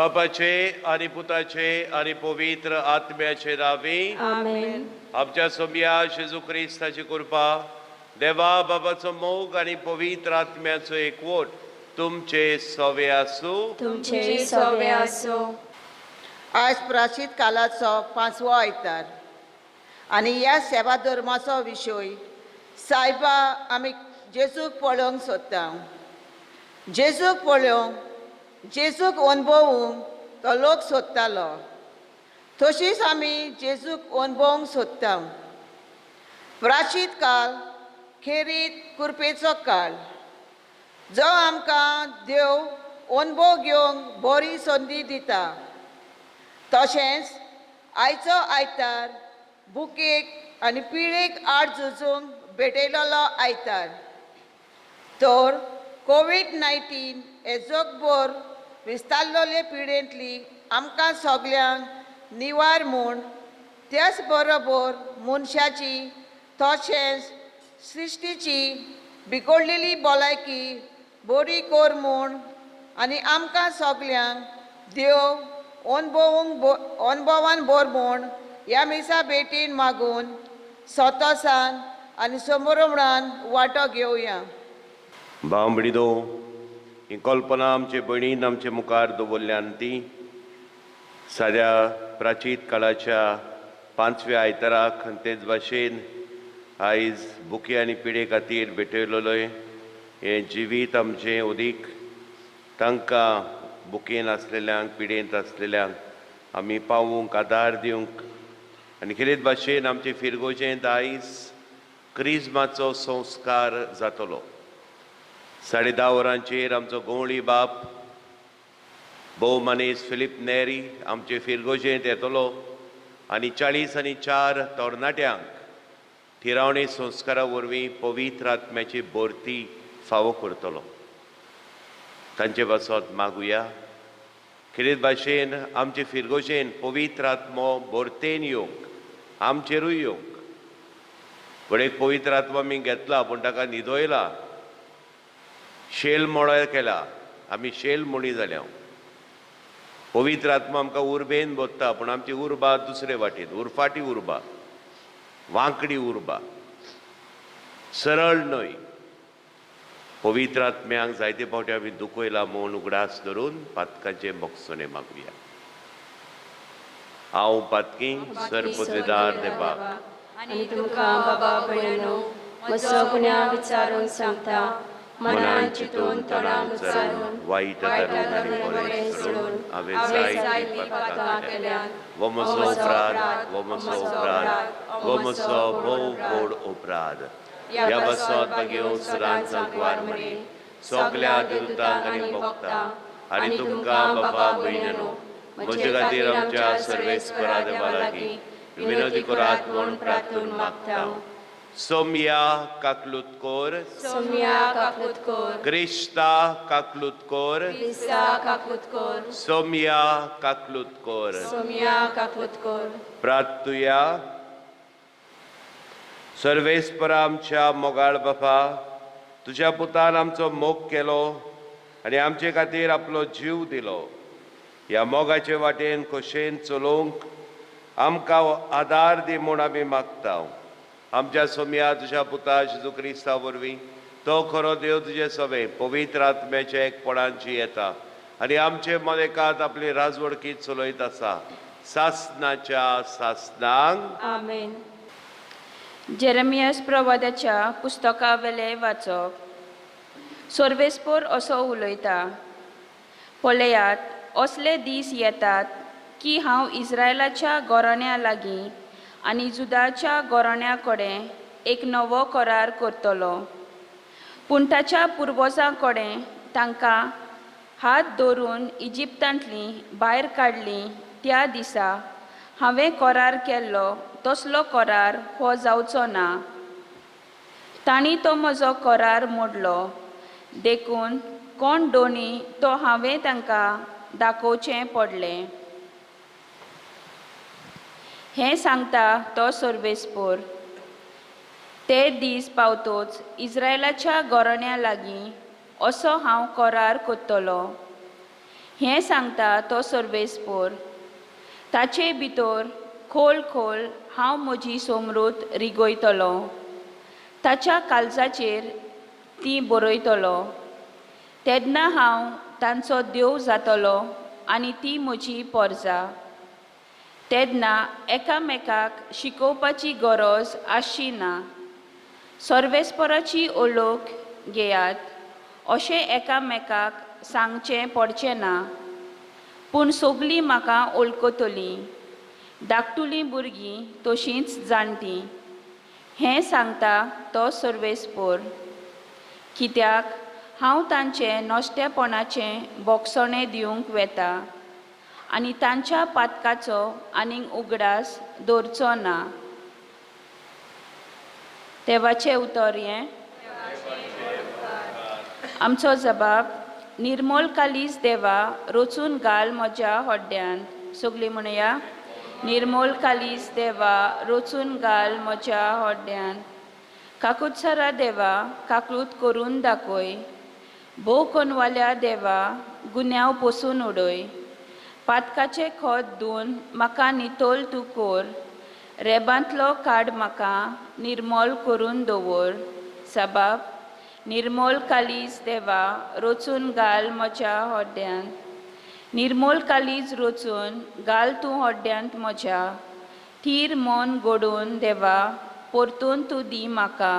बापाचे आनी पुताचे आनी पवित्र आत्म्याचे नांवी. आमेन. आमच्या सोमया जेजू क्रिस्ताची कृपा, देवा बाबाचो मोग आनी पवित्र आत्म्याचो एकवट तुमचे सवे आसूं. तुमचे सवे आसूं. आज प्राचीत कालाचो पांचवो आयतार आनी ह्या सेवा धर्माचो विशय सायबा आमी जेजूक पळोवंक सोदता. जेजूक पळोवंक, जेजूक अणभवूंक तो लोक सोदतालो, तशीच आमी जेजूक अणभवूंक सोदता. प्राचीत काल खेरीत कृपेचो काळ, जो आमकां देव अणभव घेवंक बरी संदी दिता. तशेंच आयचो आयतार बुकेक आनी पिळेक आड झुजूंक भेटयलेलो आयतार. तर कोवीड 19 हे जगभर विस्तारलेले पिडेंतली आमकां सगल्यांक निवार म्हूण, त्याच बरोबर मनशाची तशेंच सृश्टीची बिगडलेली भलायकी बरी कर म्हूण आनी आमकां सगल्यांक देव अणभवूंक अणभवान भर म्हूण ह्या मिसा भेटीन मागून सोतोसान आनी समरमणान वांटो घेवया. भाव, ही कल्पना आमचे भयणीन आमचे मुखार दवरल्यान ती साद्या प्राचीत काळाच्या पांचव्या आयताराक आनी तेच भाशेन आयज बुके आनी पिडे खातीर भेटयलेलो हें जिवीत आमचें उदीक तांकां बुकेन आसलेल्यांक, पिडेंत आसलेल्यांक आमी पावूंक, आदार दिवंक. आनी खेरीत भाशेन आमचे फिरगोजेंत आयज क्रिज्माचो संस्कार जातलो. 10:30 वरांचेर आमचो गवळी बाप भोवमानेस फिलीप नेरी आमचे फिरगोजेंत येतलो आनी 44 तरणाट्यांक थिरावणी संस्कारा वरवीं पवित्र आत्म्याची भरती फावो करतलो. तांचे पासत मागुया. खेरीत भाशेन आमचे फिरगोजेन पवित्र आत्मो भरतेन येवंक, आमचेरूय येवंक. पूण एक पवित्र आत्मो आमी घेतला, पूण ताका न्हिदयला, शेल मोळ केला, आमी शेल मोडी जाल्या. पवित्र आत्मा आमकां उर्बेन भरता, पूण आमची उर्बा दुसरे वाटेन, उरफाटी उर्बा, वांकडी उर्बा, सरळ न्हय. पवित्र आत्म्यांक जायते फावटी आमी दुखयला म्हूण उगडास धरून पातकाचें भोगसणें मागुया. हांव पातकी सरपतेदार देवाक आनी तुमकां बाबा भयणो म्हजो गुन्यांव विचारून सांगता. मनान चिंतून, तोंडान उच्चारून, वायट धरून आनी बरें सोडून हांवें जायतीं पातकां केल्यांत. हो म्हजो अपराध, हो म्हजो अपराध, हो म्हजो भोव व्हड अपराध. ह्या पासत मागीर सदांच सांकवार मरी, सगल्या दुतांक आनी भोगता आनी तुमकां बाबा भयणीनो म्हजे खातीर आमच्या सर्वेस्परा देवा लागीं विनोदी करात म्हूण प्रार्थून मागता. सोमया काकलूतकोर. सोम्या काकूतकोर. क्रिस्ता काकलूतकोर. क्रिस्ता काकूतकोर. सोमया काकलूतकोर. सोम्या काकूतकोर. प्रार्थुया. सर्वेस्परा आमच्या मोगाळ बापा, तुज्या पुतान आमचो मोग केलो आनी आमचे खातीर आपलो जीव दिलो. ह्या मोगाचे वाटेन खोशेन चलोवंक आमकां आदार दी म्हूण आमी मागता. आमच्या सोमया तुज्या पुता जेजू क्रिस्ता वरवीं, तो खरो देव तुजे सवे पवित्र आत्म्याच्या एकपणांची येता आनी आमचे मदेकात आपली राजवडकी चलयत आसा सासनाच्या सासनांक. आमेन. जेरमियस प्रवादाच्या पुस्तकावेलें वाचप. सर्वेस्पोर असो उलयता, पळयात, असले दीस येतात की हांव इस्रायलाच्या गोरण्या लागीं आनी जुदाच्या गोरण्या कडेन एक नवो करार करतलो. पूण ताच्या पुर्वजां कडेन तांकां हात धरून इजिप्तांतलीं भायर काडलीं त्या दिसा हांवें करार केल्लो तसलो करार हो जावचो ना. तांणी तो म्हजो करार मोडलो, देखून कोण दोनी तो हांवें तांकां दाखोवचें पडलें. हें सांगता तो सर्वेस्पोर. ते दीस पावतोच इस्रायलाच्या गोरण्या लागीं असो हांव करार करतलो. हें सांगता तो सर्वेस्पोर. ताचे भितर खोल खोल हांव म्हजी समृत रिगयतलो, ताच्या काळजाचेर ती बरयतलो. तेन्ना हांव तांचो देव जातलो आनी ती म्हजी पोरजा. तेन्ना एकामेकाक शिकोवपाची गरज आसची ना. सर्वेस्पराची ओळख घेयात अशें एकामेकाक सांगचें पडचें ना, पूण सगलीं म्हाका वळखतलीं, धाकटुलीं भुरगीं तशींच जाणटीं. हें सांगता तो सर्वेस्पोर. कित्याक हांव तांचें नश्टेपणाचें बोगसणें दिवंक वेता आनी तांच्या पातकाचो आनीक उगडास दवरचो ना. देवाचें उतर हें. आमचो जबाब निर्मोल कालीज देवा रोचून घाल म्हज्या हड्ड्यांत. सगलीं म्हणया, निर्मोल कालीज देवा रोचून घाल म्हज्या हड्ड्यांत. काकुत्सरा देवा काकूत करून दाखय. भोव कोनवाल्या देवा गुन्यांव पोसून उडय. पातकाचें खत धुवन म्हाका नितोल तूं कोर. रेबांतलो काड म्हाका निर्मोल करून दवर. सबाब निर्मोल कालीज देवा रोचून घाल म्हज्या हड्ड्यांत. निर्मोल कालीज रोचून घाल तूं हड्ड्यांत म्हज्या. थीर मन घडोवन देवा परतून तूं दी म्हाका.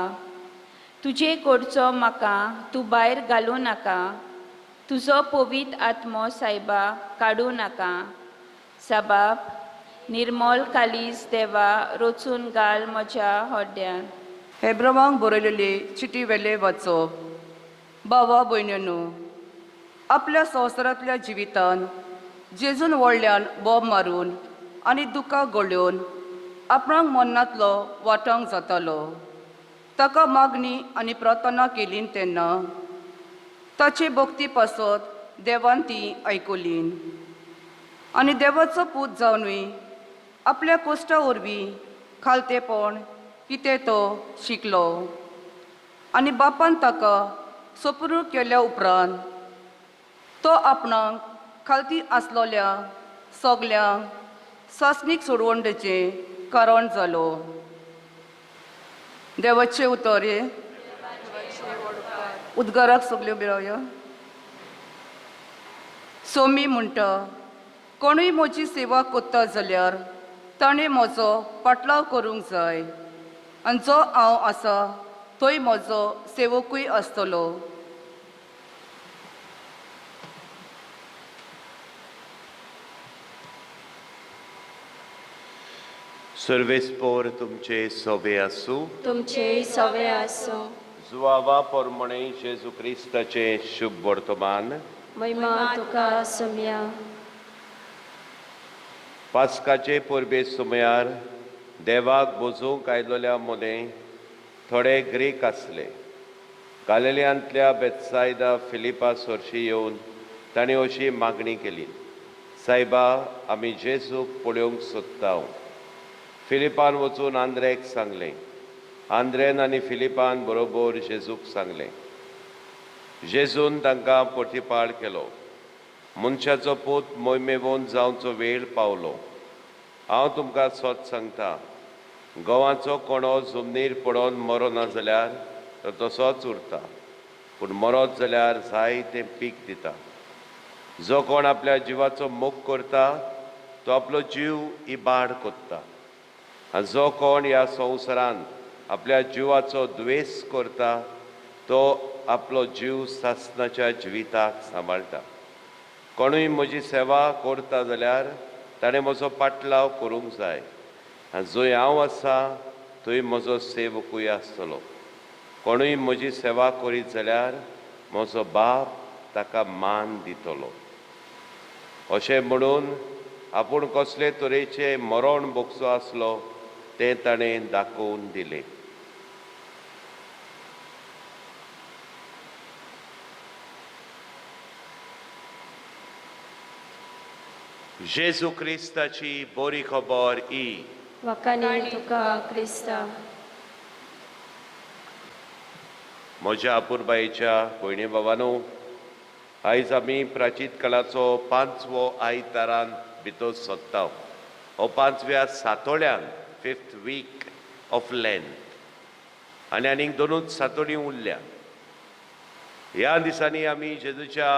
तुजे कडचो म्हाका तूं भायर घालूं नाका. तुजो पवीत आत्मो सायबा काडूं नाका. सबाब निर्मोल कालीज देवा रोचून घाल म्हज्या हड्ड्यांत. हेब्रवांक बरयलेले चिटी वेले वाचप. भावा भयणींनो, आपल्या संवसारांतल्या जिवितान जेजून व्हडल्यान बोब मारून आनी दुकां गळोवन आपणाक मरणांतलो वाटावंक जातालो. ताका मागणी आनी प्रार्थना केली तेन्ना ताचे भक्ती पासत देवान ती आयकली आनी देवाचो पूत जावनूय आपल्या कोश्टा वरवीं खालतेपण कितें तो शिकलो आनी बापान ताका सोपरू केल्या उपरांत तो आपणाक खालती आसलोल्या सगल्यांक सासणीक सोडवणेचें कारण जालो. देवाचें उतर हें. उद्गाराक सगल्यो मेळोवया. सोमी म्हणटा, कोणूय म्हजी सेवा कोत्ता जाल्यार ताणें म्हजो पाटलाव करूंक जाय आनी जो हांव आसा थंय म्हजो सेवकूय आसतलो. सर्वेस्पोर तुमचे सोबे आसूं. तुमचेय सवे आसूं. जुवावा पोरमणे जेजू क्रिस्ताचें शुभ वर्तमान. महिमा तुका सुमया. पास्काचे परबे सुमयार देवाक बोजूंक आयलोल्या मदें थोडे ग्रीक आसले. गालेल्यांतल्या बेत्सायदा फिलिपा सोरशी येवन तांणी अशी मागणी केली, सायबा आमी जेजूक पळोवंक सोदता. फिलिपान वचून आंद्रेक सांगलें. आंद्रेन आनी फिलिपान बरोबर जेजूक सांगलें. जेजून तांकां प्रतिपाळ केलो, मनशाचो पूत मोयमेवोन जावचो वेळ पावलो. हांव तुमकां सत सांगता, गंवाचो कोणो जमनीर पडोन मरोना जाल्यार तो तसोच उरता, पूण मरत जाल्यार जायतें पीक दिता. जो कोण आपल्या जिवाचो मोग करता तो आपलो जीव इबाड कोत्ता, आनी जो कोण ह्या संवसारांत आपल्या जिवाचो द्वेस करता तो आपलो जीव सासणाच्या जिविताक सांबाळटा. कोणूय म्हजी सेवा करता जाल्यार ताणें म्हजो पाटलाव करूंक जाय, आनी जंय हांव आसा थंय म्हजो सेवकूय आसतलो. कोणूय म्हजी सेवा करीत जाल्यार म्हजो बाप ताका मान दितलो. अशें म्हणून आपूण कसले तरेचें मरण भोगचो आसलो तें ताणें दाखोवन दिलें. जेजू क्रिस्ताची बरी खबर ही. वाकानी तुका क्रिस्ता. म्हज्या अपुरबायेच्या भयणी बाबानो, आयज आमी प्राचीत काळाचो पांचवो आयतारान भितर सोदता. हो पांचव्या सातोळ्यान, फिफ्थ वीक ऑफ लेंथ, आनी आनीक दोनूच सातोळीं उरल्या. ह्या दिसांनी आमी जेजूच्या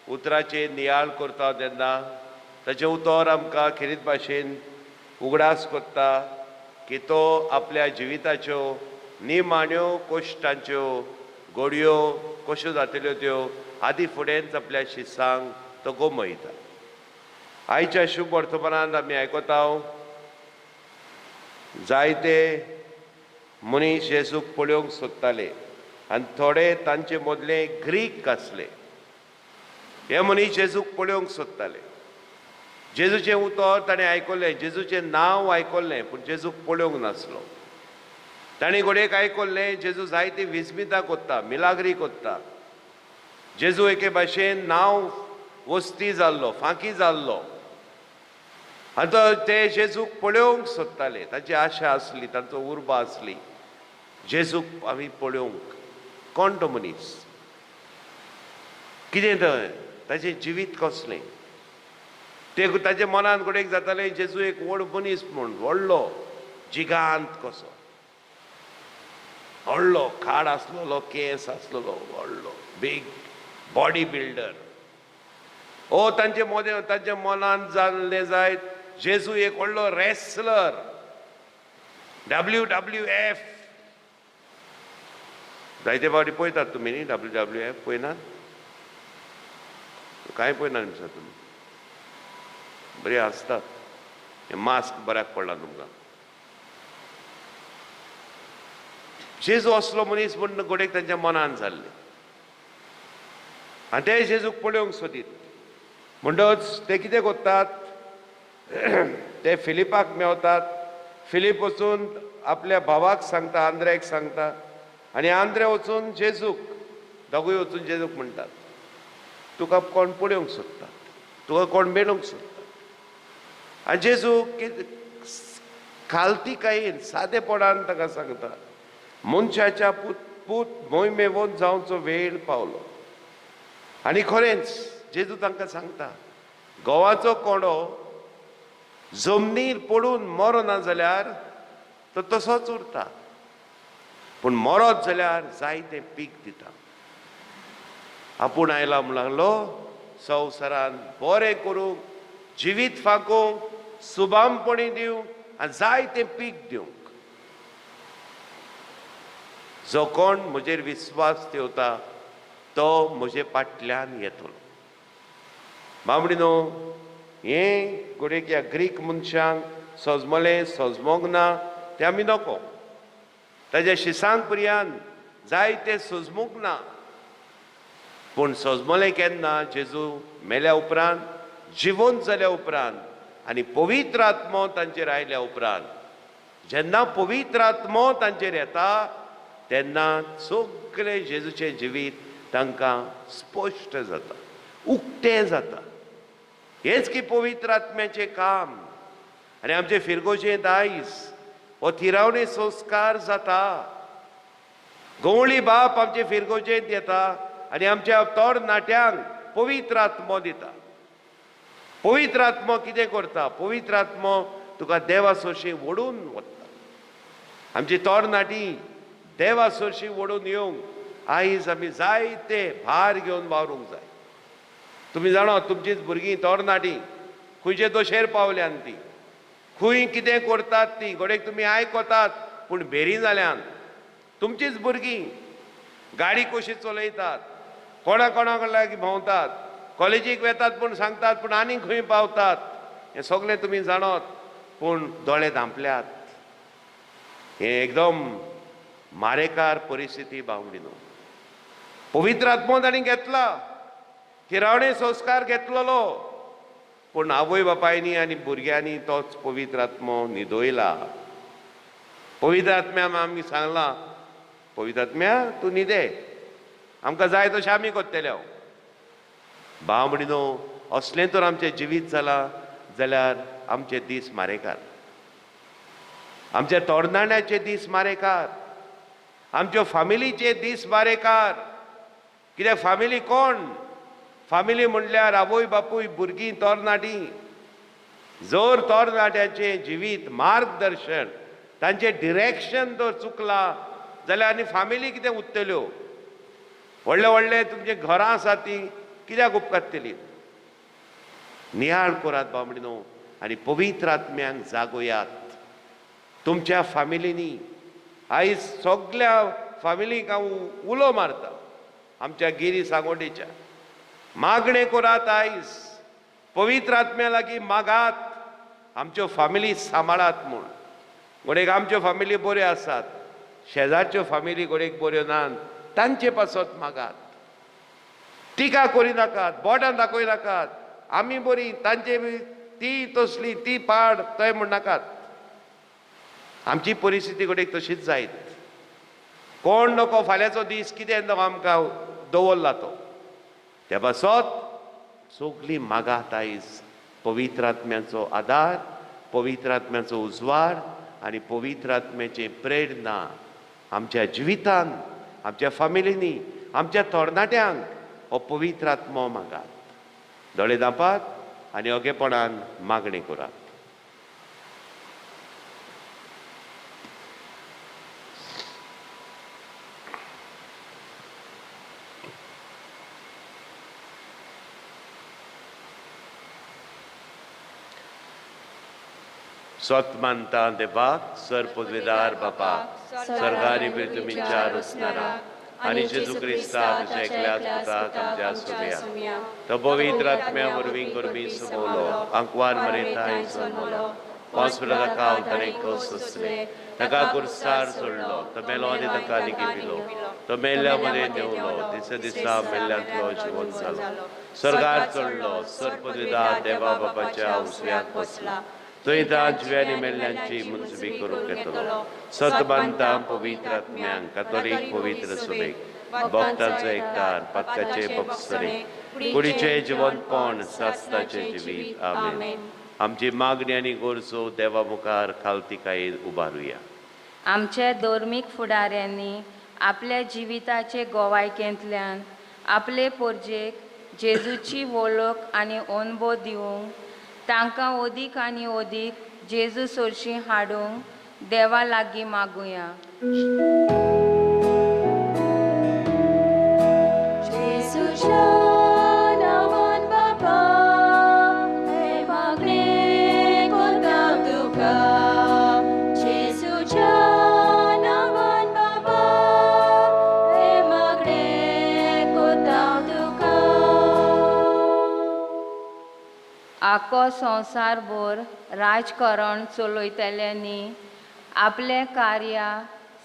उतराचेर नियाळ करता तेन्ना ताचें उतर आमकां खेरीत भाशेन उगडास करता की तो आपल्या जिविताच्यो निमाण्यो कोश्टांच्यो गोडयो कश्यो जातल्यो त्यो आदी फुडेंच आपल्या शिसांक तो गोमयता. आयच्या शुभ वर्तमानांत आमी आयकता जायते मनीस जेजूक पळोवंक सोदताले आनी थोडे तांचे मदले ग्रीक आसले. हे मनीस जेजूक पळोवंक सोदताले. जेजूचें उतर ताणें आयकलें, जेजूचें नांव आयकल्लें, पूण जेजूक पळोवंक नासलो. ताणें घडयेक आयकल्लें जेजू जायती विस्मितां कोत्ता, मिलाग्री कोत्ता. जेजू एके भाशेन नांव वस्ती जाल्लो, फांकी जाल्लो आनी तो ते जेजूक पळोवंक सोदताले. तांची आशा आसली, तांचो उर्बा आसली जेजूक आमी पळोवंक. कोण तो मनीस, कितें थंय ताचें जिवीत कसलें, ते ताच्या मनान घडयेक जातालें जेजू एक व्हड मनीस म्हूण, व्हडलो जिगांत कसो, व्हडलो खाड आसलेलो, केंस आसलेलो, व्हडलो बीग बॉडी बिल्डर. ओ तांचे मोदें तांच्या मनान जाल्लें जायत जेजू एक व्हडलो रेसलर, WWF. जायते फावटी पळयतात तुमी न्ही WWF, पळयनात? कांय पळयनात दिसता तुमी, बरी आसतात. हें मास्क बऱ्याक पडलां तुमकां. जेजू असलो मनीस म्हूण घडयेक तांच्या मनान जाल्लें आनी ते जेजूक पळोवंक सोदीत. म्हणटच ते कितें करतात, ते फिलिपाक मेवतात. फिलीप वचून आपल्या भावाक सांगता, आंद्रेक सांगता, आनी आंद्रे वचून जेजूक, दोगूय वचून जेजूक म्हणटात, तुका कोण पळोवंक सोदता, तुका कोण मेळूंक सोदता. आनी जेजू खालतीकायेन सादेपणान ताका सांगता, मनशाच्या पूत पूत मोहिमेवन जावचो वेळ पावलो. आनी खरेंच जेजू तांकां सांगता, गोवाचो कोंडो जमनीर पडून मरना जाल्यार तो तसोच उरता, पूण मरत जाल्यार जायतें पीक दिता. आपूण आयला म्हण लागलो संवसारान बरें करूंक, जिवीत फांकूंक, सुबामपणी दिवंक आनी जायतें पीक दिवंक. जो कोण म्हजेर विस्वास ठेवता तो म्हजे फाटल्यान येतलो. बामडी न्हू, हें घडयेक ह्या ग्रीक मनशांक सजमलें सजमोंक ना तें आमी नको. ताज्या शिसांक प्रियान जायते सजमूंक ना, पूण सजमलें केन्ना? जेजू मेल्या उपरांत, जिवंत जाल्या उपरांत आनी पवित्र आत्मो तांचेर आयल्या उपरांत. जेन्ना पवित्र आत्मो तांचेर येता तेन्ना सगळें जेजूचें जिवीत तांकां स्पश्ट जाता, उक्तें जाता. हेंच की पवित्र आत्म्याचें काम. आनी आमचे फिरगोजेंत आयज हो थिरावणे संस्कार जाता. गवळी बाप आमचे फिरगोजेंत येता आनी आमच्या तरणाट्यांक पवित्र आत्मो दिता. पवित्र आत्मो कितें करता? पवित्र आत्मो तुका देवा सोरशी ओडून वता. आमची तरणाटी देवा सोरशी ओडून येवंक आयज आमी जायते भार घेवन वावरूंक जाय. तुमी जाणा, तुमचीच भुरगीं तरणाटी खंयचे दोशेर पावल्यान, ती खंय कितें करतात ती घडयेक तुमी आयकतात, पूण भेरी जाल्यान. तुमचीच भुरगीं गाडी कशी चलयतात, कोणा कोणाक लागीं भोंवतात, कॉलेजीक वेतात पूण सांगतात, पूण आनी खंय पावतात हें सगळें तुमी जाणत, पूण दोळे धांपल्यात. हें एकदम मारेकार परिस्थिती बावडी न्हू. पवित्र आत्मो तांणी घेतला, थिरावणे संस्कार घेतलेलो, पूण आवय बापायनी आनी भुरग्यांनी तोच पवित्र आत्मो न्हिदयला. पवित्र आत्म्यान आमी सांगलां, पवित्र आत्म्या तूं न्हिदे, आमकां जाय तशें आमी करतले. हांव बामडी न्हू, असलें तर आमचें जिवीत जालां जाल्यार आमचे दीस मारेकार, आमच्या तरणाट्याचे दीस मारेकार, आमच्यो फामिलीचे दीस मारेकार. कित्याक फामिली कोण? फामिली म्हणल्यार आवय बापूय, भुरगीं, तरणाटीं. जर तरणाट्याचें जिवीत मार्गदर्शन, तांचें डिरेक्शन जर चुकलां जाल्यार आनी फामिली कितें उरतल्यो? व्हडले व्हडले तुमचीं घरां आसात तीं कित्याक उपकारतलीं? नियाळ करात बामणो आनी पवित्र आत्म्यांक जागोयात तुमच्या फामिलींनी. आयज सगल्या फामिलींक हांव उलो मारता आमच्या गिरी सांगोडेच्या, मागणें करात, आयज पवित्र आत्म्या लागीं मागात, आमच्यो फामिली सांबाळात म्हूण. घडयेक आमच्यो फामिली बऱ्यो आसात, शेजारच्यो फामिली घडयेक बऱ्यो नात, तांचे पासत मागात. टिका करिनाकात, बोटां दाखयनाकात, आमी बरी तांचे ती तसली ती पाड थंय म्हणनाकात. आमची परिस्थिती घडयेक तशीच जायत, कोण नको फाल्यांचो दीस कितें आमकां दवरला तो. त्या पासत सगलीं मागात आयज पवित्र आत्म्याचो आदार, पवित्र आत्म्याचो उजवाड आनी पवित्र आत्म्याची प्रेरणा आमच्या जिवितान, आमच्या फामिलींनी, आमच्या तरणाट्यांक हो पवित्र आत्मो मागात. दोळे धांपात आनी ओगेपणान मागणी करात. स्वत मानता देवाक, सर पदवेदार बापा, सर्गारी पृथ्वीच्या रचणारा आनी जेजू क्रिस्ता तुज्या एकल्याच पुताक आमच्या सोम्या, तो पवित्र आत्म्या वरवीं गरमी समवलो, आंकवार मरेताय जल्मलो, पांच ताका अवतारे सोंसले, ताका कुर्सार सोडलो, तो मेलो आनी ताका लिखिपिलो, तो मेल्ल्या मदें देंवलो, दिसा दिसा मेल्ल्यांतलो जिवंत जालो, स्वर्गार चडलो, सर पदवेदार देवा बापाच्या उजव्याक बसला, थंय ता जिव्यांनी मेल्ल्यांची मुंजबी करूंक येतलो. सत बांदता पवित्र आत्म्यांक, कातोलीक पवित्र सभेक, भक्तांचो एकतार, पातकाचे बक्षरे, कुडीचे जिवंतपण, सास्ताचे जिवीत. आमेन. आमची मागणी आनी गरजो देवा मुखार खालतिकायेन उबारुया. आमच्या धर्मीक फुडाऱ्यांनी आपल्या जिविताचे गोवायकेंतल्यान आपले पोरजेक जेजूची वळख आनी अनभव दिवंक, तांकां अदीक आनी अदीक जेजू सरशीं हाडूंक देवा लागीं मागुया. जेजूच्या नांवान बाबा, हें मागणें करता तुका. जेजूच्या नांवान बाबा, हें मागणें करता तुका. आखो संवसारभर राजकरण चलयतल्यांनी आपलें कार्य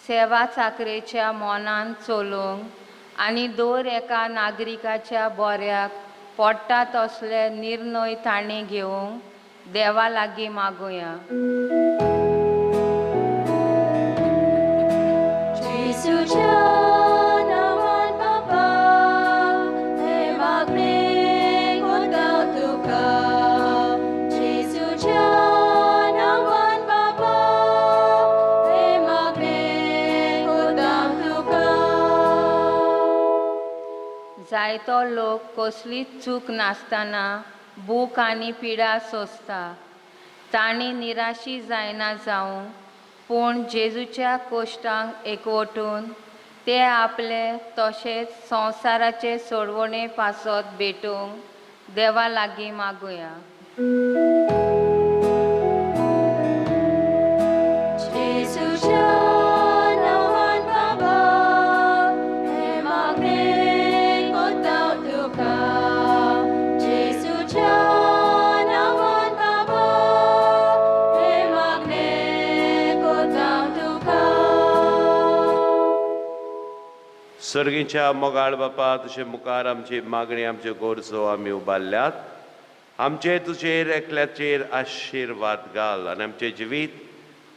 सेवा चाकरेच्या मनान चलोवंक आनी दर एका नागरिकाच्या बऱ्याक पडटा तसले निर्णय तांणी घेवंक देवा लागीं मागुया. जेजूच्या नांवान बाबा, हें मागणें करता तुका. जेजूच्या नांवान बाबा, हें मागणें करता तुका. जायतो लोक कसलीच चूक नासतना भूक आनी पिडा सोंसता, तांणी निराशी जायना जावंक, पूण जेजूच्या कोश्टांक एकवटून ते आपले तशेंच संवसाराचे सोडवणे पासत भेटूंक देवा लागीं मागुया. जेजूच्या नांवान बाबा, हें मागणें करता तुका. जेजूच्या नांवान बाबा, हें मागणें करता तुका. सर्गीच्या मोगाळ बापा, तुजे मुखार आमची मागणी, आमच्यो गरजो आमी उबारल्यात. आमचे तुजेर एकल्याचेर आशिर्वाद घाल आनी आमचें जिवीत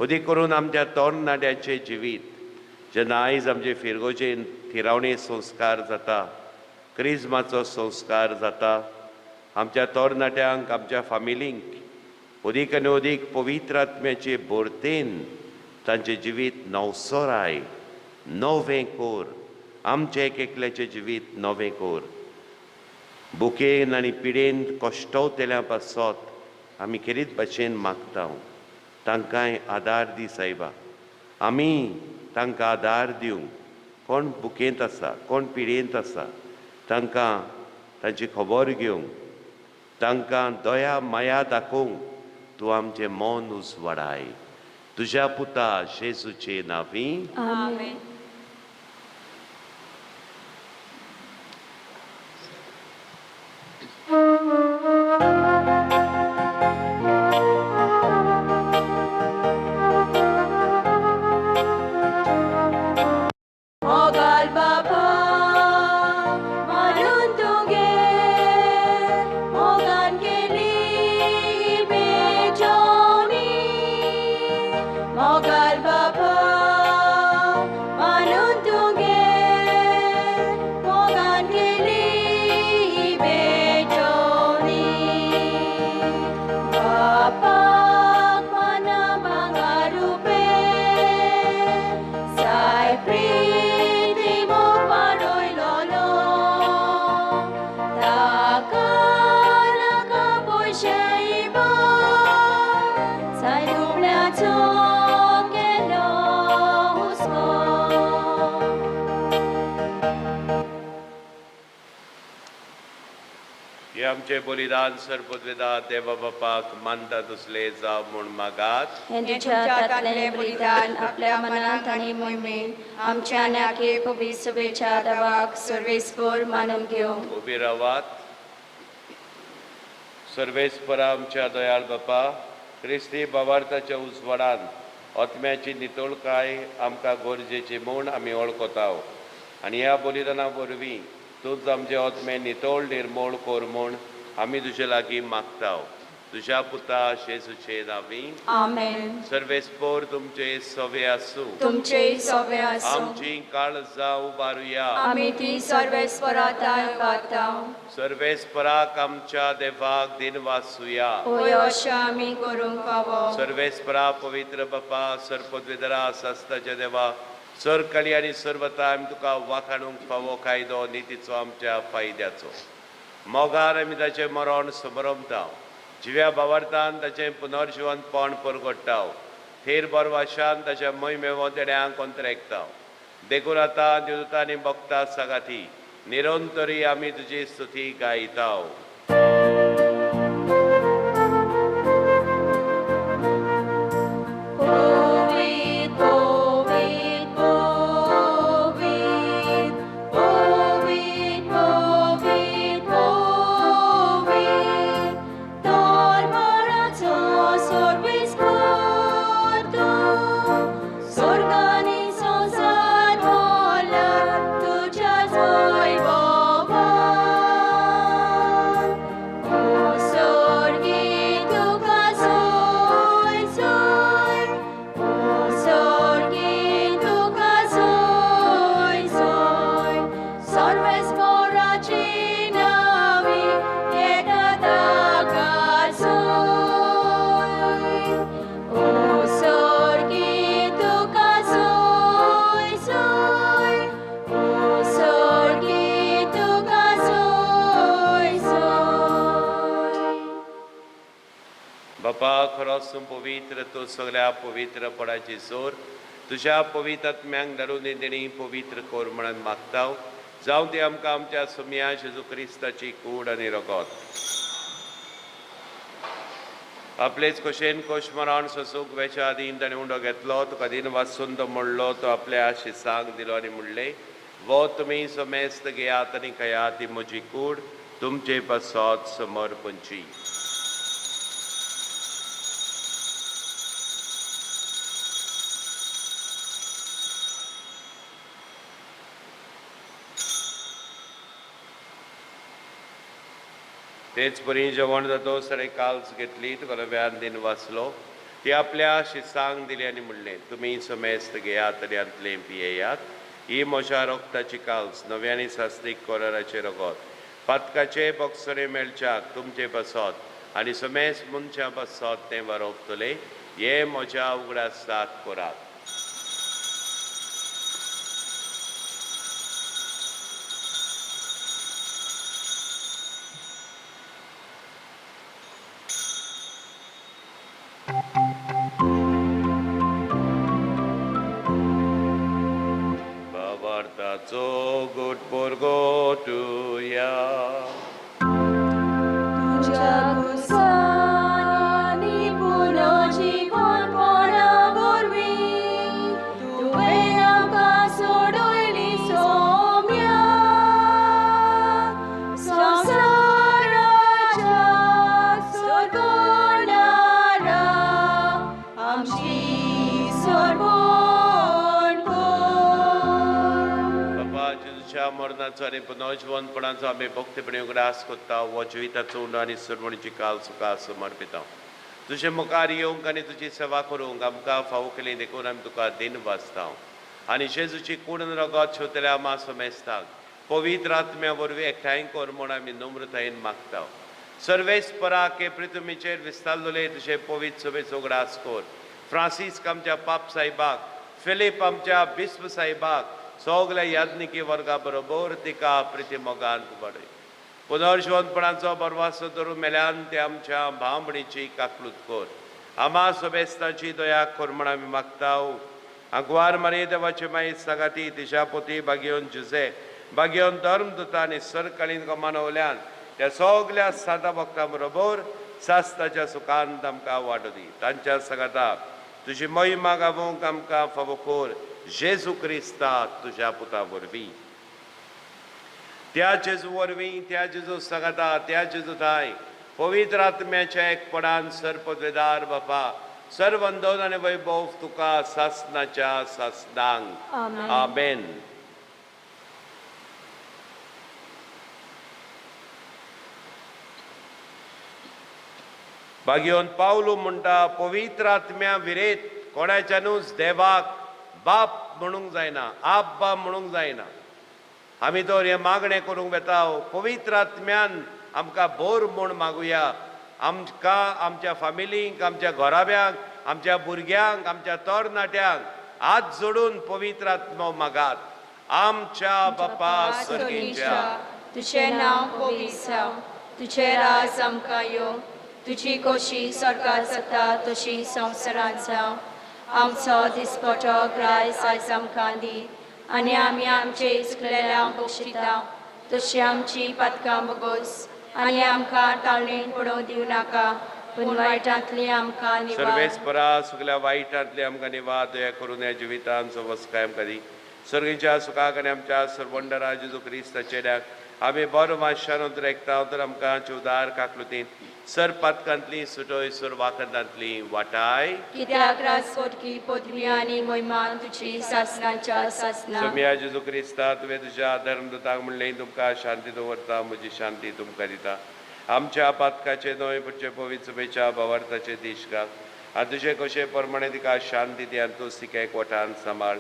अदीक करून आमच्या तरणाट्याचें जिवीत, जेन्ना आयज आमचे फिरगोजेन थिरावणी संस्कार जाता, क्रिज्माचो संस्कार जाता, आमच्या तरणाट्यांक, आमच्या फामिलींक अदीक आनी अदीक पवित्र आत्म्याचे भरतेन तांचें जिवीत नवसराय, नवें कोर, आमचें एक एकल्याचें जिवीत नवें कोर. बुकेन आनी पिडेन कश्टवतेल्या पासत आमी खेरीत भाशेन मागता. तांकांय आदार दी सायबा. आमी तांकां आदार दिवंक, कोण बुकेंत आसा, कोण पिडेंत आसा, तांकां तांची खबर घेवंक, तांकां दया माया दाखोवंक तूं आमचें मन उजवाडाय. तुज्या पुता जेजूचे नांवी. आमेन. मोगाल बाबा मारून तुगेर मोगान केली बेजोनी. मोगाल बाबा मारून तुगेर मोगान केली बेजोनी. बापाक मना मांगारुपे साय प्रीती मोग वाडयलोलो. ताका नाका पयशे साय दुबळ्याचो केलो हुस्को. हे आमचे बलिदान सर्वद्वेदा देवा बापाक मानता तसले जावं म्हूण मागात. हें तुज्या हातांतलें बलिदान आपल्या मनांत आनी मोहिमेन आमच्या नाके पवित्र सभेच्या देवाक सर्वेस्पर मानून घेवं. उबी रावात. सर्वेस्परा आमच्या दयाळ बापा, क्रिस्ती बावार्थाच्या उजवाडान आत्म्याची नितळकाय आमकां गरजेची म्हूण आमी वळखताव आनी ह्या बलिदाना वरवीं तूंच आमचे आत्मे नितळ निर्मूळ कर म्हूण आमी तुजे लागीं मागताव. तुज्या पुता जेजूचे नांवी. आमेन. सर्वेस्पर तुमचे सवे आसूं. तुमचे सवे आसूं. आमची काळजां उबारुया. आमी ती सर्वेस्पराताय उबारता. सर्वेस्पराक आमच्या देवाक दिनवासुया. होय, अशें आमी करूंक फावो. सर्वेस्परा पवित्र बापा, सर्पद्वेदरा सस्ताच्या देवा, सरकली आनी सर्वता आमी तुका वाखाणूंक फावो कायदो नितीचो आमच्या फायद्याचो. मोगान आमी ताचें मरण समरमता, जिव्या बावार्थान ताचें पुनर्जिवनपण परगट्टाव, थेर बरवाशान ताच्या मोहिमेवो तेण्यांक अंतरेकता. देखून आतां देवदूतांनी आनी भक्ता सागाती निरंतरी आमी तुजी स्तुती गायताव. Covid, Covid, Covid, Covid, Covid, Covid. तोर मराचो सर्वीस करतो, स्वर्गानी संवसार भरला तुज्या वैभवान. ओ स्वर्गी तुका सोय सोय, ओ स्वर्गी तुका सोय सोय. सर्वेस्पराची नावी येता ताका सोय. ओ स्वर्गी तुका सोय सोय, ओ स्वर्गी तुका सोय सोय. बापा, खरोच तूं पवित्र, तूं सगळ्या पवित्रपणाची जोर. तुज्या पवित्र आत्म्यांक धाडून देणी पवित्र कर म्हणून मागताव. जावं ती आमकां आमच्या सुमया जेजू क्रिस्ताची कूड आनी रगत. आपलेच खोशेन खोश मरण सोसूंक वेच्या आदीं ताणें उंडो घेतलो, तुका दिन वाचून तो म्हणलो, तो आपल्या शिसांक दिलो आनी म्हणलें, वो तुमी समेस्त घेयात आनी खायात, ती म्हजी कूड तुमचे पासत समर्पणची. तेच परी जेवण जातो सरे काल्स घेतली, तुका नव्यान दिन वाचलो, ती आपल्या शिसांक दिली आनी म्हणलें, तुमी समेस्त घेयात आनी हांतलें पियेयात, ही म्हज्या रक्ताची काल्स, नव्यानी सास्त्रीक कोराराचें रगत, पातकाचे बॉक्सरे मेळच्याक तुमचे पासत आनी समेस्त मनशां पासत तें वारोवतले. हे म्हज्या उगडासाक करात. बाबार्थाचो गुट तुया. तुज्या गुसानी पुनर्जीवनपणा वरवीं तुवें आमकां सोडयली सोम्या संवसाराच्या सोडणारा आमची सोडवण कर. बाबा जेजूच्या मरणाचो आनी पुनर्जिवनपणाचो आमी भक्तीपणी उगडास कोत्ता हो जिविताचो उंडो आनी सरवणीची काल सुखा समर्पिता. तुजे मुखार येवंक आनी तुजी सेवा करूंक आमकां फावो केली देखून आमी तुका दिन वाचता. आनी जेजूची कूड रगत शेवतल्या आमा समेस्ताक पवित्र आत्म्या वरवीं एकठांय कर म्हूण आमी नम्रतायेन मागता. सर्वेस्परा के पृथ्वीचेर विस्तारलेले तुजे पवित्र सभेचो उगडास कर. फ्रांसीस्क आमच्या पाप साहेबाक, फिलीप आमच्या बिस्प साहेबाक, सगल्या याज्ञिकी वर्गा बरोबर तिका प्रिती मोगान वाडय. पुनर्जिवनपणाचो बरवासो धरून मेल्यान ते आमच्या भावणीची काकलूत कर. आमा सोबेस्ताची दया कर म्हण आमी मागता. आगवार मारये देवाचे माई सांगाती तिच्या पोती बागेवन जुजे बागेवन धर्मदूता आनी सरकाळीन कमानवल्यान त्या सगल्या सादा भक्तां बरोबर सास्ताच्या सुखान आमकां वाडो दी. तांच्या सांगाता तुजी महिमा गावोवंक आमकां फावो कर जेजू क्रिस्ता तुज्या पुता वरवीं. त्या जेजू वरवीं, त्या जेजू सांगाता, त्या जेजू थांय पवित्र आत्म्याच्या एकपणान सर्पद्वेदार बापा सर्वंदन आनी वैभव तुका सासनाच्या सासनांक. आमेन. आमेन. बागयोन पावलू म्हणटा पवित्र आत्म्या विरेत कोणाच्यानूच देवाक बाप म्हणूंक जायना, आब्बा म्हणूंक जायना. आमी तर हें मागणें करूंक वेता पवित्र आत्म्यान आमकां बोर म्हूण मागुया. आमकां, आमच्या फामिलींक, आमच्या घराब्यांक, आमच्या भुरग्यांक, आमच्या तरणाट्यांक हात जोडून पवित्र आत्मो मागात. आमच्या बापा सर्गीच्या, तुझें नांव पवित्र जावं, तुजें राज आमकां येवं, तुजी खोशी स्वर्गात जाता तशी संवसारांत जावं. आमचो दिसपटो ग्रास आयज आमकां दी आनी आमी आमचे चुकलेल्यांक बक्षिता तशी आमची पातकां बगोस आनी आमकां ताळणेन पडोवंक दिवं नाका पूण वायटांतली आमकां निवार. सर्वेस्परा सगल्या वायटांतली आमकां निवार. दया करून ह्या जिवितांचो वसकाय आमकां दी. सर्गीच्या सुखाक आनी आमच्या सर्वंडरा जेजू क्रिस्ताच्या चेड्याक आमी बरो मातशान एकता तर आमकां चुवदार काकलुतीन सर पातकांतली सुटोय सर वाकदांतली वाटाय. कित्याक राजकोटकी पदवी आनी महिमा तुजी सासनाच्या सासना. सोमिया जेजू क्रिस्ता, तुवें तुज्या धर्मदूतांक म्हणलें तुमकां शांती दवरता, म्हजी शांती तुमकां दिता. आमच्या पातकाचे न्हय पुढचे पवित्र सभेच्या भावार्थाचे दीश घाल आनी तुजे कशे प्रमाणे तिका शांती दी आनी तूं तिका एकवटान सांबाळ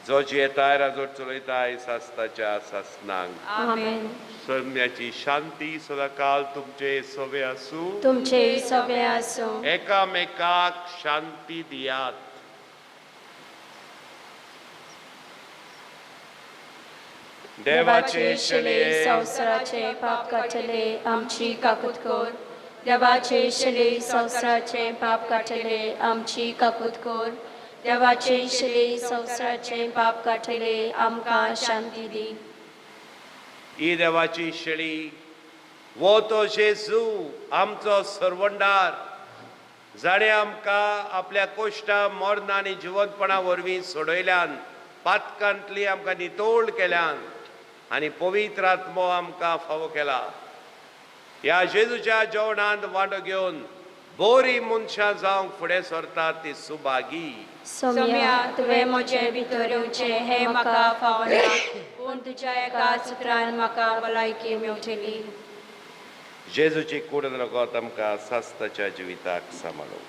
जो जियेताय राजवट चलयताय सासनाच्या सासनांक. आमेन. सौम्याची शांती सदाकाल तुमचे सवे आसूं. तुमचे सगळे आसूं. एकामेकाक शांती दियात. देवाचे शिले संवसाराचे पाप काडटले आमची काकूत कर. देवाचे शिले संवसाराचे पाप काडटले आमची काकूत कर. देवाचे शिले संवसाराचे पाप काडटले आमकां शांती दी. ही देवाची शेळी वो तो जेजू आमचो सर्वंडार जाणें आमकां आपल्या कोश्टा मरणां आनी जिवंतपणा वरवीं सोडयल्यान, पातकांतली आमकां नितोळ केल्यान आनी पवित्र आत्मो आमकां फावो केला. ह्या जेजूच्या जेवणांत वांटो घेवन बोरी मनशां जावंक फुडें सरतात ती सुभागी. सोम्या, तुवें म्हजे भितर येवचें हें म्हाका फावना, पूण तुज्या एका सुत्रान म्हाका भलायकी मेवचेली. जेजूची कूड रगत आमकां सास्ताच्या जिविताक सांबाळू.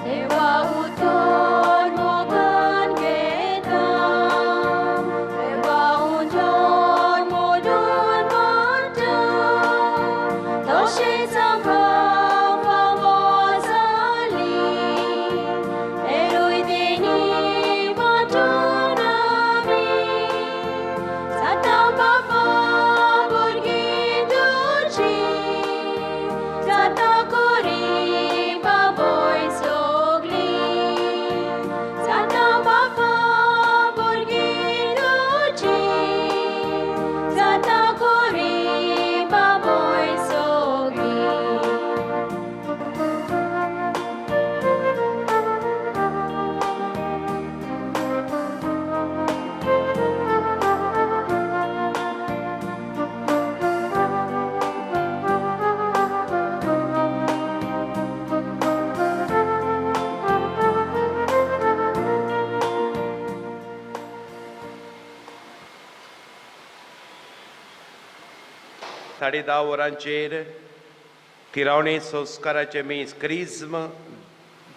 देवा उतर मोगान घेता, देवा 10:30 वरांचेर थिरावणी संस्काराचें मीस, क्रिज्म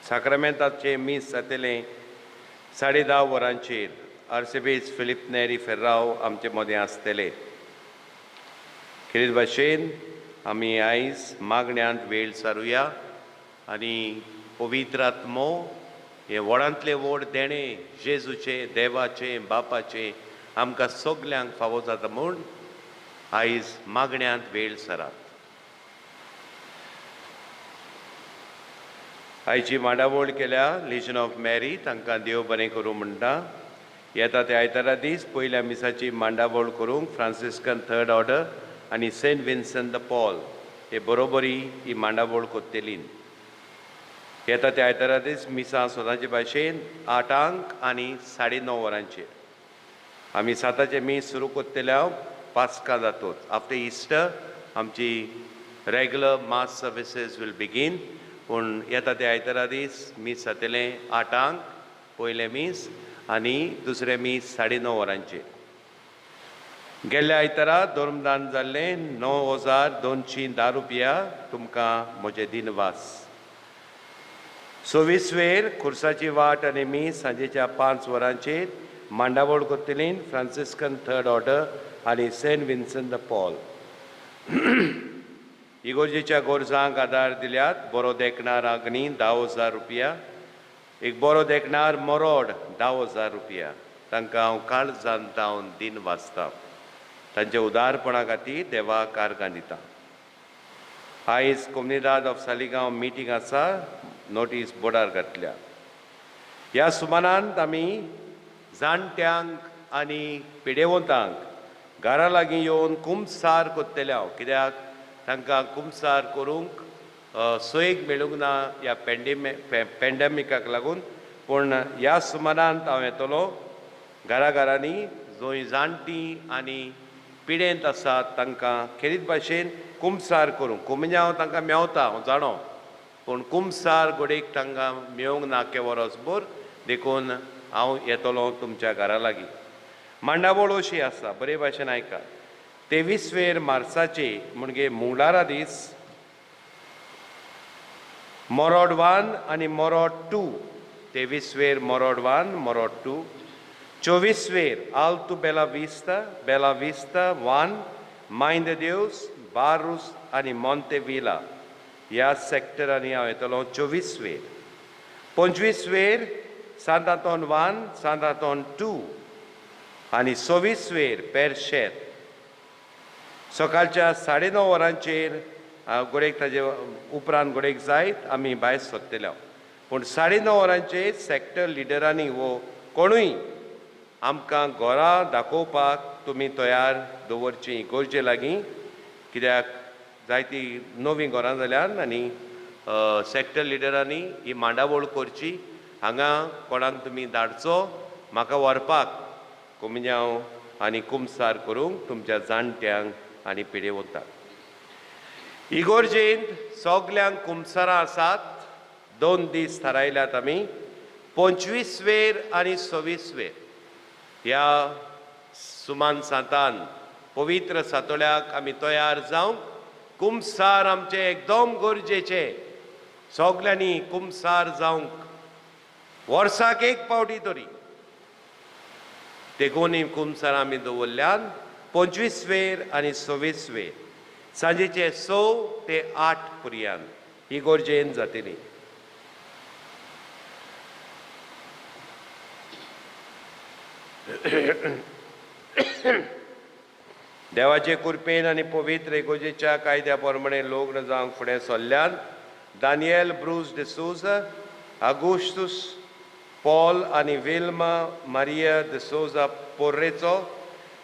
साक्रामेंताचें मीस जातलें 10:30 वरांचेर। आर्सेबीस फिलीप नेरी फेर्राव आमचे मदें आसतले। खेरीत भाशेन आमी आयज मागण्यांत वेळ सारुया आनी पवित्र आत्मो हें व्हडांतलें व्हड देणें जेजूचें, देवाचें, बापाचें आमकां सगल्यांक फावो जाता म्हूण आयज मागण्यांत वेळ सरात। आयची मांडावळ केल्या लिजन ऑफ मॅरी, तांकां देव बरें करूं म्हणटा। येता ते आयतारा दीस पयल्या मिसाची मांडावळ करूंक फ्रांसिस्कन थर्ड ऑर्डर आनी सेंट विन्संट the Paul हे बरोबरी ही मांडावळ कोत्तेली। येता ते आयतारा दीस मिसां सदांचे भाशेन 8 आनी 9:30 वरांचेर। आमी 7 मीस सुरू कोत्तेल्या पास्का जातोच। आफ्टर इस्टर आमची regular mass services will begin. पूण येता ते आयतारा दीस मीस जातलें 8 पयलें मीस आनी दुसरें मीस 9:30 वरांचेर। गेल्ल्या आयतारा धर्मदान जाल्लें 9,210 रुपया। तुमकां म्हजें दिनवास। 26 वेर खुर्साची वाट आनी मीस सांजेच्या 5 वरांचेर मांडावळ कोत्तली फ्रांसिस्कन थर्ड ऑर्डर आनी सेंट विन्संट the Paul. इगोर्जेच्या गोरजांक आदार दिल्यात बरो देखणार आग्नी 10,000 रुपया, एक बरो देखणार मोरोड 10,000 रुपया। तांकां हांव काळजान जावन दिन वाचता। तांच्या उदारपणा खातीर देवाक आर्गां दिता। आयज कोमनिदाद ऑफ सालिगांव मिटींग आसा, नोटीस बोर्डार घातल्या। ह्या सुमानांत आमी जाणट्यांक आनी पिडेवंतांक घरा लागीं येवन कुमसार कोत्तले हांव, कित्याक तांकां कुमसार करूंक सोयीक मेळूंक ना ह्या पेंडेमिकाक लागून। पूण ह्या सुमारांत हांव येतलो घरा घरांनी जंय जाणटीं आनी पिडेंत आसात तांकां खेरीत भाशेन कुमसार करूंक। कुमन्यांव तांकां मेवता हांव जाणो, पूण कुमसार घडयेक तांकां मेळूंक ना के वरसभर, देखून हांव येतलो तुमच्या घरा लागीं। मांडावळ अशी आसा, बरे भाशेन आयका। 23 वेर मार्चाचे म्हणजे मंगळारा दीस मोरोड 1 आनी मोरोड 2, 23 वेर मोरोड 1 मोरोड 2, 24 वेर आल्तू बेला विस्ता, बेला विस्ता 1, मायंद देवस, बारूस आनी मोंते विला ह्या सेक्टरांनी हांव येतलो 24 वेर। 25 वेर सांत आंतोन 1, सांत आंतोन 2 आनी 26 वेर पेरशेर सकाळच्या 9:30 वरांचेर घडयेक ताजे उपरांत घडयेक जायत आमी भायर सोदतले। पूण 9:30 वरांचेर सेक्टर लिडरांनी वो कोणूय आमकां घरां दाखोवपाक तुमी तयार दवरची गरजे लागीं, कित्याक जायती नवीं घरां जाल्यान आनी सेक्टर लिडरांनी ही मांडावळ करची। हांगा कोणाक तुमी धाडचो म्हाका व्हरपाक कुमिन्यांव आनी कुमसार करूंक तुमच्या जाणट्यांक आनी पिडेवंतांक। इगोर्जेंत सगल्यांक कुमसारां आसात। 2 दीस थारायल्यात आमी, 25 वेर आनी 26 वेर ह्या सुमान सांतान पवित्र सातोळ्याक आमी तयार जावंक कुमसार आमचें एकदम गरजेचें। सगल्यांनी कुमसार जावंक वर्साक एक पावटी तरी, देखून कुमसार आमी दवरल्यान 25 वेर आनी 26 वेर सांजेचे 6 ते 8 पर्यंत इगोर्जेन जातली। देवाचे कृपेन आनी पवित्र इगोर्जेच्या कायद्या प्रमाणे लग्न जावंक फुडें सरल्यान दानियल ब्रूस डिसोजा, आगुस्तूस पॉल आनी विल्मा मारिया डिसोजा पोर्रेचो,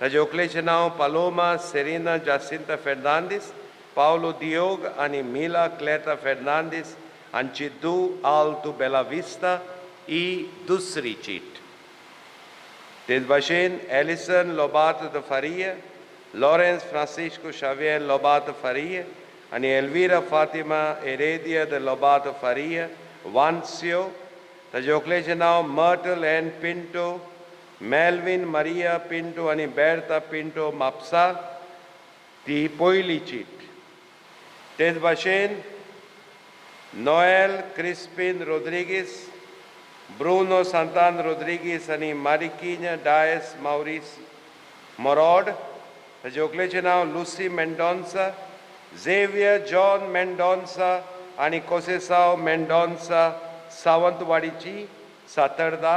ताजे व्हंकलेचें नांव पालोमा सेरिना जासिंता फेर्नांदीस, पावलो दियोग आनी मिला क्लेता फेर्नांदीस हांची धूव आल्तू बेला विस्ता ही दुसरी चीट। तेच भाशेन Alison Lobato de Faria, Lawrence Francisco Xavier Lobato Faria आनी Elvira Fatima एरेदिया the Lobato Faria वानसियो, ताजे व्हंकलेचें नांव Myrtle N Pinto, Melvin Maria Pinto आनी बेर्ता पिंटो म्हापसा, ती पयली चीट. तेच भाशेन नोएल क्रिस्पीन रोद्रिगीस, ब्रुनो सांतान रोद्रिगीस आनी मारिकीन डायस मावरीस मोरोड, ताजे व्हंकलेचें नांव Lucy Mendonsa, Xavier John Mendonsa आनी कोसेसांव मेंडोन्सा, सावंतवाडीची सातर्दा,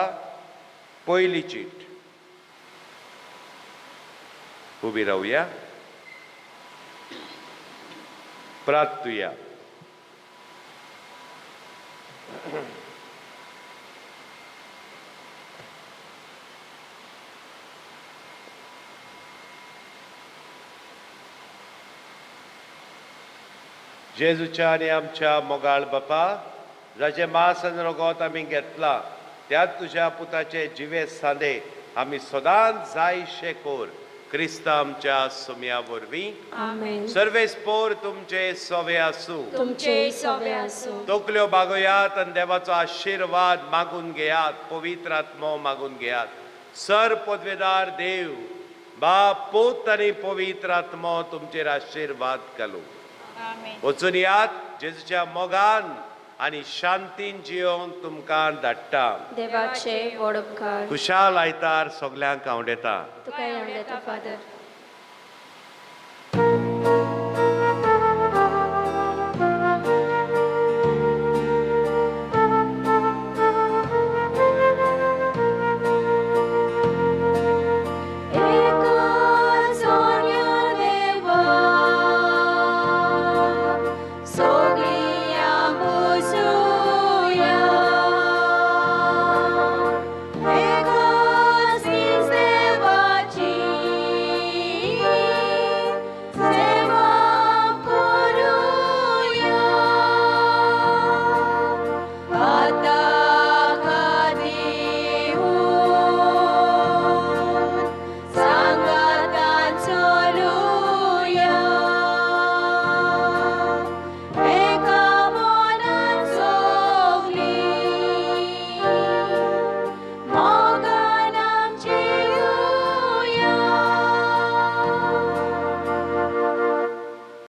पयली चीट. उबी रावया, प्रार्थुया. जेजूच्या आनी आमच्या मोगाळ बापा, जाचें मास आनी रगत आमी घेतलां त्याच तुज्या पुताचे जिवे सांदे आमी सदांच जायशे कोर, क्रिस्ता आमच्या सोम्या वरवीं. आमेन. सर्वेस्पोर तुमचे सोवे आसूं. तुमचे सोबे आसूं. तकल्यो बागोयात आनी देवाचो आशिर्वाद मागून घेयात, पवित्र आत्मो मागून घेयात. सर पदवेदार देव बाप, पूत आनी पवित्र आत्मो तुमचेर आशिर्वाद घालूं. वचून यात, जेजूच्या मोगान आनी शांतीन जियोंक तुमकां धाडटा. देवाचे व्हड उपकार. खुशाल आयतार सगल्यांक आवडेता. तुका आवडटा फादर.